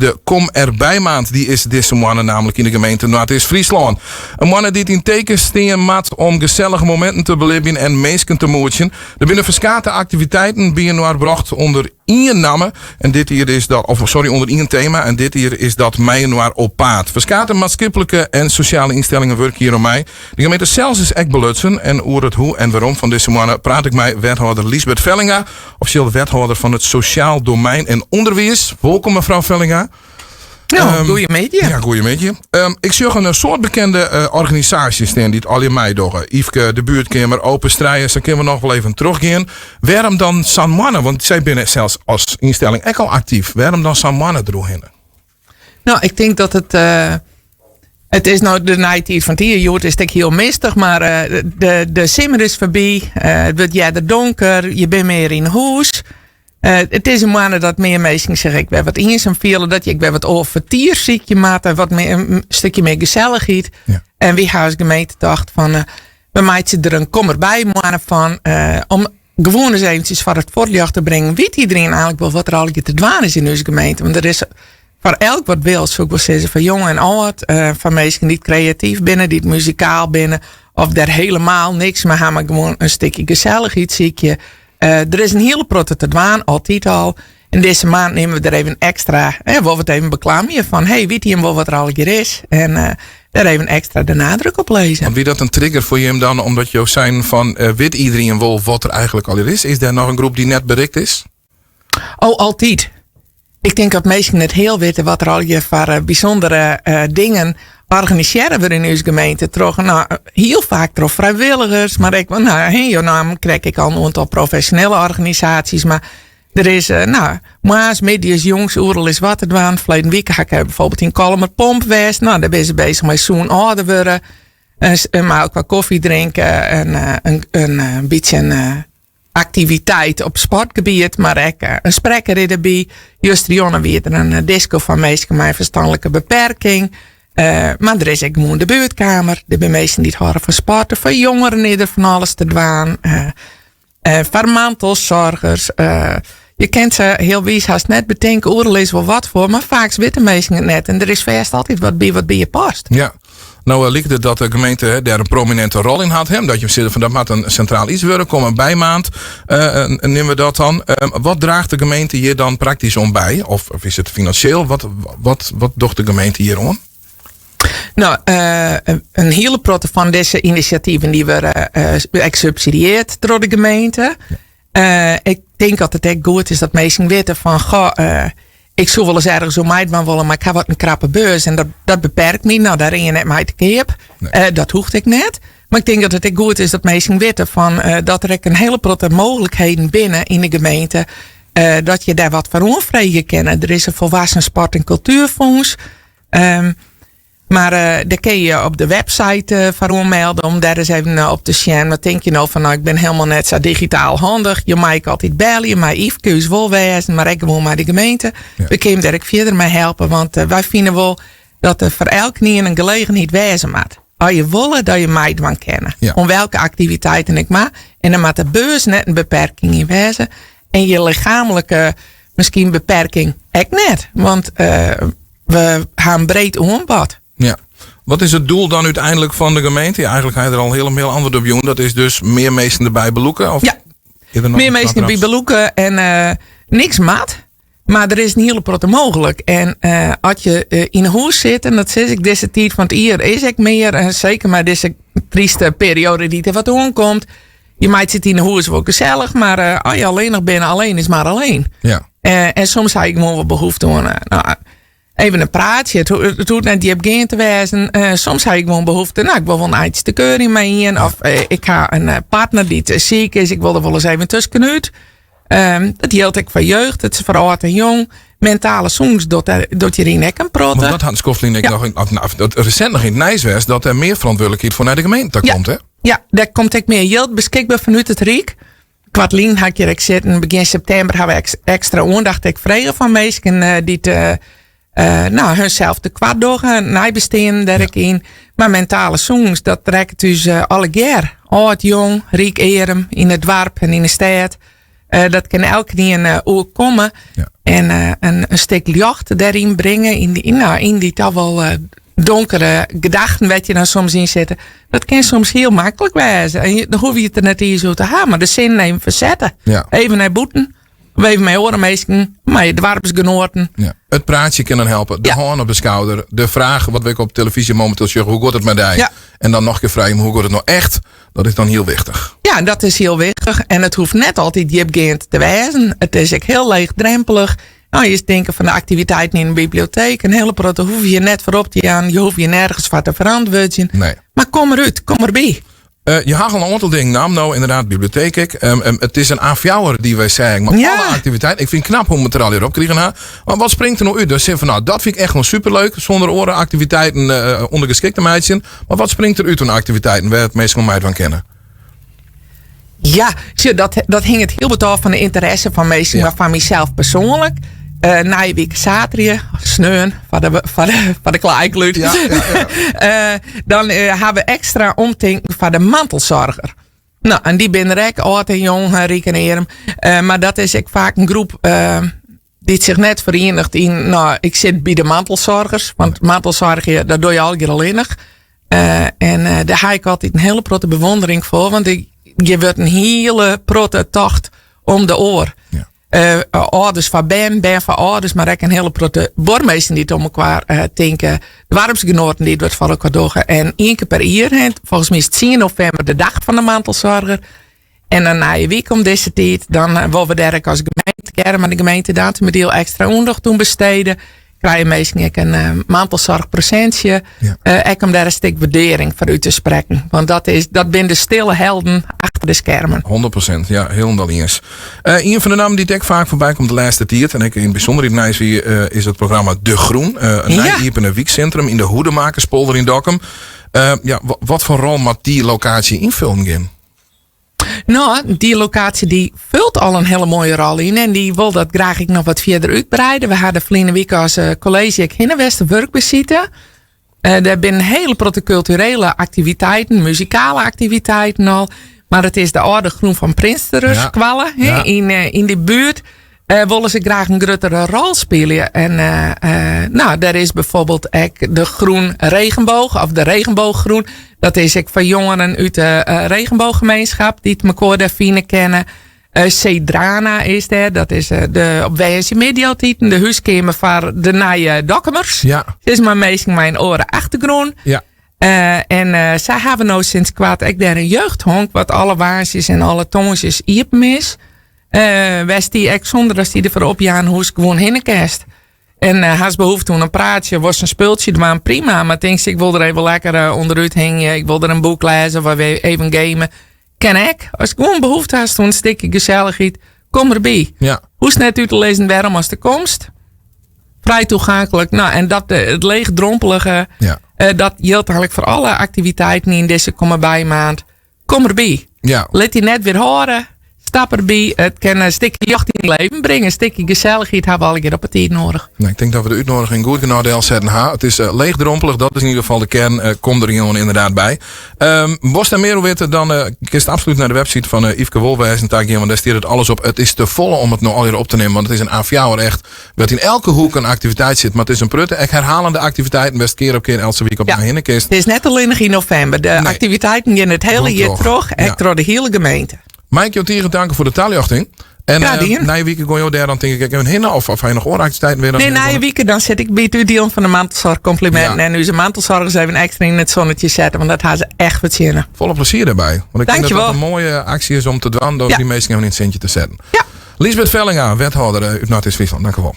De Kom Erbij Maand die is dizze moanne namelijk yn de gemeente Noardeast-Fryslân. In moanne dy't yn teken stean moat om gesellige mominten te belibjen en minsken te moetsjen. Der binne ferskate aktiviteiten byinoar brocht ûnder ien namme en dit jier is dat, of sorry, ûnder ien tema en dit jier is dat Mei-inoar op paad. Ferskate maatskiplike en sosjale ynstellingen wurkje hjir oan mei. De gemeente sels is ek belutsen en oer it hoe en wêrom fan dizze moanne praat ik mei wethâlder Liesbeth Vellinga, offisjeel wethâlder fan it Sosjaal Domein en Underwiis. Wolkom mefrou Vellinga. Ja, goeiemiddei. Ja, goeiemiddei. Ik sjoch in soad bekende organisaasjes stean dy't allegear meidogge. Yfke, de buertkeamer, Open Strijen, sa kinne we noch wol even trochgean. Wêrom dan sa'n moanne? Want sy binne sels as ynstelling ek al aktyf. Wêrom dan sa'n moanne deroerhinne? No, ik tink dat it. It is no de neitiid fan it jier. Hjoed is it ek hiel mistich, mar de simmer is foarby. It wurdt earder donker. Je binne mear yn hûs. It is in moanne dat mear minsken sich ek wer wat iensum fiele. Dat je ek wer wat oar fertier sykje moatte. Wat mear, in stikje mear gesellichheid. En wy ha as gemeente tocht fan, we meitsje der in kom derby moanne fan. Om gewoan ris eventsjes foar it fuotljocht te bringen. Wit iedereen eigenlik wol wat der allegear te dwaan is yn ús gemeente? Want der is foar elk wat wils, soe ik wol sizze. Foar jong en âld, foar minsken dy't kreatyf binne, dy't muzikaal binne, of dêr helemaal niks mei ha, mar gewoan in stikje gesellichheid sykje. Der is in hiele protte te dwaan, altyd al. En dizze maand nimme we der even ekstra, hè, wolle we it even beklamje fan, hey, wit jim wol wat der allegear is? En dêr even ekstra de nadruk op lizze. Want wie dat in trigger foar jim dan, omdat jo seinen fan, wit iederien wol wat der eigenlik allegear is? Is der noch in groep dy't net berikt is? Oh, altyd. Ik tink dat minsken net hiel witte wat der allegear foar bysûndere dingen organisearre wurde yn ús gemeente. Troch, no, hiel faak troch frijwilligers, mar ek, no, hè, jo namen krekt ek al in oantal profesjonele organisaasjes, mar der is, no, moarns, middeis, jûns, oeral is wat te dwaan. Ferleden wike ha ik bijvoorbeeld yn Kollumerpomp west. No, dêr binne se bezich mei sûn âlder wurde. En mei elkoar kofje drinke en in bytsje in aktiviteit op sportgebiet, mar ek in sprekker is derby. Justerjûn wie der in disko foar minsken mei in ferstanlike beperking. Mar der is ek gewoan de buertkamer. Der binne minsken dy't hâlde fan sporten. Foar jongeren is der fan alles te dwaan. Foar mantelsoargers. Je kin se hiel wiis hast net betinke. Oeral is wol wat foar, mar faaks witte minsken it net. En der is fêst altyd wat by wat by je past. Ja. No eh, liket it dat de gemeente dêr in promininte rol yn hat. Hè? Dat je sizze fan dat moat in sintraal iets wurde, kom derby maand, uh, nimme we dat dan. Uh, wat draacht de gemeente hjir dan praktysk oan by? Of, of is it finansjeel? Wat, wat, wat docht de gemeente hjir oan? No, uh, in hiele protte fan dizze inisjativen dy wurde uh, ek subsidieard troch de gemeente. Ja. Uh, ik tink dat it ek goed is dat minsken witte fan goh, uh, ik soe wolris ergens oan meidwaan wolle, mar ik ha wat in krappe beurs en dat, dat beperkt my. No, dêr rinne je net mei te keap. Nee. Uh, dat hoecht ek net. Mar ik tink dat it ek goed is dat minsken witte fan, uh, dat der ek in hiele protte mooglikheden binne yn de gemeente. Uh, dat je dêr wat foar oanfreegje kinne. Der is in volwassen sport- en cultuurfonds. Um, mar uh, dêr kinne je op de website uh, foar oanmelde om dêr ris even uh, op te sjen. Wat tink je no fan, no, ik bin hielendal net sa digitaal handich. Je meie altyd belje, mei Yfke ús wol wêzen, mar ek gewoan mei de gemeente. Ja. We kinne dêr ek fierder mei helpe, want wy fine wol dat der foar elkenien in gelegenheid wêze moat. As je wolle dat je meidwaan kinne. Ja. Oan welke aktiviteiten ek mar. En dan moat de beurs net in beperking yn wêze. En je lichaamlike miskien beperking ek net. Want uh, we ha in breed oanbod. Ja. Wat is it doel dan úteinlik fan de gemeente? Ja, eigenlik ha je der al hiel hiel antwurd op jûn. Dat is dus mear minsken derby belûke? Of ja, mear minsken derby belûke en uh, niks moat. Mar der is in hiele protte mooglik. En uh, as je uh, yn 'e hûs sitte, en dat sis ik dizze tiid fan it jier is ek mear, en seker mei dizze tryste perioade dy't der wat oankomt. Je meitsje it yn 'e hûs wol gesellich, mar uh, as je allinnich binne, alleen is mar alleen. Ja. En soms ha ik gewoan wol behoefte oan no, even in praatsje. It hoecht net djipgeand te wêzen. Soms ha ik gewoan behoefte, no, ik wol wol in eintsje te keurjen mei ien. Of ik ha in partner dy't siik is, ik wol der wolris even tuskenút. Um, dat jildt ek foar jeugd, it is foar âld en jong. Mentale sûnens docht, docht hjiryn ek in protte. Want dat hat in skoft lyn ek ja. noch, in, of, nou, dat resint noch yn it nijs west, dat der mear ferantwurdlikheid foar nei de gemeente ta komt, hè? Ja, dêr komt ek mear jild beskikber fanút it Ryk. Koartlyn ha ik hjir ek sitten, begjin septimber ha we ekstra oandacht ek frege fan minsken eh, dy't uh, uh, no, hunsels tekoart dogge, neibesteanden dêr ek yn. Mar mentale sûnens, dat rekket ús allegear. Âld, jong, ryk, earm, yn it doarp en yn de stêd. Dat kin elkenien oerkomme. Ja. En in stik ljocht dêryn bringe, yn dy, nou, yn dy toch wol donkere gedachten wêr't je dan soms yn sitte. Dat kin soms hiel maklik wêze. En dan hoege je it der net iens oer te hawwen, mar de sinnen even fersette. Ja. Even nei bûten. Of even mei oare minsken, mei je doarpsgenoaten. Ja. It praatsje kin dan helpe. De Ja. hân op de skouder. De fraach, wat wy op televyzje mominteel sjogge, hoe giet it mei dy? Ja. En dan noch in kear freegje, hoe giet it no echt? Dat is dan hiel wichtich. Ja, dat is hiel wichtich. En it hoecht net altyd djipgeand te wêzen. It is ek hiel leechdrompelich. Nou, je tinke fan de aktiviteiten yn de biblioteek. In hiele protte hoege je net foarop te jaan. Je hoege je nergens foar te ferantwurdzjen. Nee. Mar kom derút, kom derby. Je ha al in oantal dingen naam no, inderdaad, biblioteek ek. It is in A4 dy't wy seagen, mar Ja. alle aktiviteiten. Ik fyn it knap hoe't we it der allegear op krigen ha. Mar wat springt der no út? Dus fan, nou, dat fyn ik echt wol superleuk. Sûnder oare aktiviteiten ûndergeskikt te meitsjen. Mar wat springt der út oan aktiviteiten wêr't minsken oan meidwaan kinne? Ja, sjoch, dat hinget hiel wat ôf fan de ynteresse fan minsken, Ja. mar fan mysels persoanlik. Nije wike saterdei, sneon, foar de klaaiklút. Ja. Dan ha we ekstra omtinken foar de mantelsoarger. Nou, en dy binne der ek, âld en jong, ryk en earm. Mar dat is ek faak in groep dy't sich net ferieniget yn, nou, ik sit by de mantelsoargers, want mantelsoargje, dat doch je allegear allinnich. En dêr ha ik altyd in hiele protte bewondering foar, want je wurdt in hiele protte tocht om de oar. Ja. Âlders foar bern, bern foar âlders, mar ek in hiele protte buorminsken dy't om elkoar tinke. Doarpsgenoaten dy't wat foar elkoar dogge. En ien kear per jier, hè, folgens my is 10 novimber de dag fan de mantelsoarger. En dan nije wike om dizze tiid, dan wolle we dêr ek as gemeente, tegearre mei de gemeente Dantumadiel ekstra oandacht oan bestede. Krije minsken ek in mantelsoarchpresintsje. Ja. Ek om dêr in stik wurdearring foar út te sprekken. Want dat binne de stille helden achter de skermen. 100%, ja, hielendal iens. Ien fan de nammen dy't ek faak foarby komt de lêste tiid, en ek yn it bysûnder yn it nijs wie, is it programma De Groen. In Ja. nij iepene wyksintrum yn de Hoedemakerspolder yn Dokkum. Ja, wat foar rol moat dy lokaasje ynfullen gean? Nou, dy lokaasje dy fult al in hiele moaie rol yn en dy wol dat graach ek noch wat fierder útbreide. We ha de ferline wike as kolleezje ek hinne west, wurkbesite. Dêr binne in hiele protte kulturele aktiviteiten, muzikale aktiviteiten al. Mar it is de âlde grûn fan Prinsterers Ja. skoalle, hè, Ja. yn dy buert. Wolle se graach in gruttere rol spylje. En nou, dêr is byfoarbyld ek de Groen Regenboog, of de Regenbooggroen. Dat is ek foar jongeren út de regenbooggemeenschap dy't mekoar dêr fine kinne. Cedrana is dêr, dat is de op woansdeitemiddei altyd, de húskeamer foar de nije Dokkumers. Ja. Sis mar minsken mei in oare achtergrûn. Ja. En sy hawwe no sinds koart ek dêr in jeugdhonk, wat alle woansdeis en alle tongersdeis iepen is. Wêr'tst dy ek sûnder datst dy derfoar opjaan hoechst gewoan hinne kinst. En hast behoefte oan in praatsje, wolst in spultsje dwaan, prima. Mar tinkst, ik wol der even lekker ûnderút hingje, ik wol der in boek lêze of even gamen. Kin ek. Ast gewoan behoefte hast oan in stikje gesellichheid, kom derby. Ja. Hoechst net út te lizzen wêrom ast der komst. Frij toegankelijk. Nou, en dat, it leechdrompelige, Ja. dat jildt eigentlik foar alle aktiviteiten yn dizze Kom Erbij maand. Kom derby. Ja. Lit dy net wjerhâlde. Stap derby. It kin in stikje ljocht yn dyn leven bringe. In stikje gesellichheid ha we allegear op 'e tiid nedich. Nou, ik tink dat we de útnoediging goed genôch delsetten ha. It is leechdrompelich, dat is yn ieder gefal de kearn. Kom der gewoan ynderdaad by. Wolst dêr mear oer witte, dan kinst absolút nei de website fan Yfke Wolwêzen ta gean, want dêr stiet it alles op. It is te folle om it no allegear op te nimmen, want it is in A4 echt wêr't yn elke hoek in aktiviteit sit. Mar it is in protte, ek herhalende aktiviteiten, wêr'tst kear op kear eltse wike op Ja. nei hinne kinst. It is net allinnich yn novimber. De Nee. aktiviteiten gean it hiele Gewoan jier troch. troch, ek Ja. troch de hiele gemeente. Mei ik jo tige tanke foar de taljochting. En, Ja, dien. nije wike gean jo dêr dan tink ik ek even hinne, of ha je noch oare aktiviteiten wer dan Nee, hinne nije gean? wike dan sit ik by it útdielen fan de mantelsoarchkomplimenten Ja. en ús mantelsoargers even ekstra yn it sonnetsje sette, want dat ha se echt fertsjinne. Folle plezier dêrby. Want ik tink dat dat Dankjewol. in moaie aksje is om te dwaan, door Ja. dy minsken even yn it sintsje te setten. Ja. Liesbeth Vellinga, wethâlder út Noardeast-Fryslân. Dankjewol.